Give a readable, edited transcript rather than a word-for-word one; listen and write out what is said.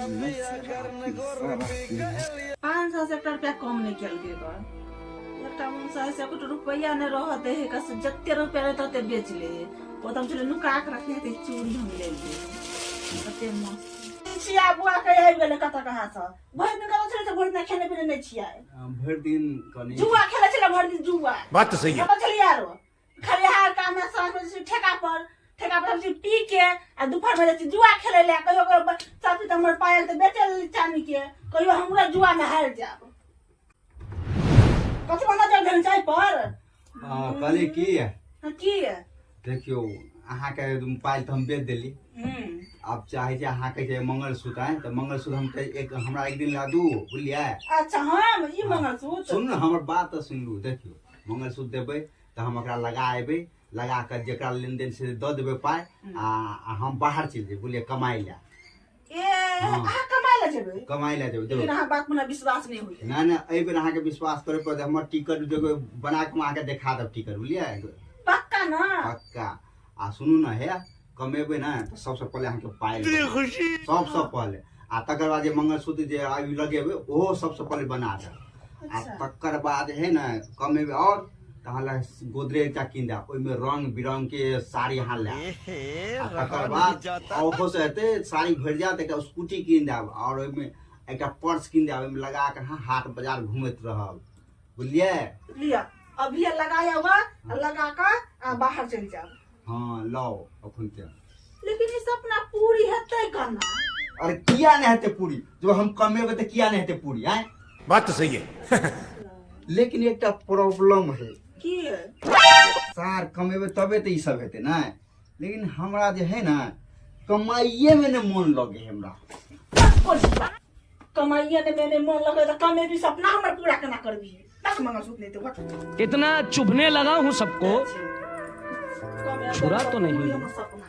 500 से एकटा रुपया कम नहि केलकै ग। एकटा मुँह से एको रुपैआ नहि रहऽ दै है कस, जते रुपया रहै तते बेच ले है। ओ तऽ हम छलै नुका के रखने हेतै, चूड़ी हम ले लेबै कते मस्त छिया। बुआ के आबि गेलै कतऽ कहाँ से? भरि दिन कतऽ छलै? भरि दिन खेने पीने नहि छियै। भरि दिन कनि जुआ खेलै छलै भरि दिन जुआ। बात तो सही है। कतऽ छलियै आरो? खलिहार काम में साँझ में ठेका पर, ठेका पर हम पी के आ दोपहर में जाइ छी जुआ खेलै लए। कहियो कहियो सब चीज हमर पायल तऽ बेचे लेली चानी के, कहियो हमरा जुआ में हारि जायब। कथी बना नजर देने चाय पर? हाँ, कहली की। हाँ, की? देखियौ, अहाँके पायल तऽ हम बेच देली। आब चाहे छै अहाँके जे मंगलसूत्र आय तऽ मंगलसूत्र हम तऽ एक हमरा एक दिन ला दू, बुझलियै? अच्छा, हम ई मंगलसूत्र सुन ने, हमर बात तऽ सुन लू। देखियौ, मंगलसूत्र देबै तऽ हम ओकरा लगा अयबै, लगा कऽ जेकरा लेनदेन से दऽ देबै पाइ आ हम बाहर चलि जेबै, बुझलियै, कमाइ लए। ए। अहाँ कमाइ लए जेबै? कमाइ लए जेबै। लेकिन देबै। अहाँ बात हमरा विश्वास नहि होइए। नहि नहि, एहि बेर अहाँके विश्वास करे पड़त। हमर टिकट देबै बना कऽ, हम अहाँके देखा देब टिकट, बुझलियै? पक्का ने? पक्का। आ सुनू ने, हे कमेबै ने तऽ सबसँ पहिले अहाँके पायल बनायब। सबसँ पहिले, आ तकर बाद जे मंगलसूत्र जे आबि लगेबै ओहो सबसँ पहिले बना देब आ तकर बाद है ने कमेबै आओर तऽ अहाँ लए गोदरेज एकटा कीन देब, ओहिमे रंग बिरंग के साड़ी अहाँ लायब आ तकर बाद ओहो से हेतै, साड़ी भरि जायत, एकटा स्कूटी कीन देब आओर ओहिमे एकटा पर्स कीन देब, ओहिमे लगा कऽ अहाँ हाट बाजार घुमैत रहब, बुझलियै? लिअ, अभी लगाया हुआ, लगा कऽ आ बाहर चलि जायब। हाँ, लाओ अखन के। लेकिन ई सपना पूरी हेतै केना? अरे, किया नहीं हेतै पूरी? जब हम कमेबै तऽ किया नहीं हेतै पूरी? आय। बात तो सही है। लेकिन एकटा प्रॉब्लम है। की? सार, कमेबै तबे तऽ ई सब हेतै ने, लेकिन हमरा जे है ने कमाइए में ने मोन लगे है हमरा। कमाइए ने मैंने मन लगे तऽ कमेबी, सपना हमर पूरा केना करबी? बस मंगलसूत्र नहीं तो इतना चुभने लगा हूं सबको, छुरा तो नहीं। हमर सपना।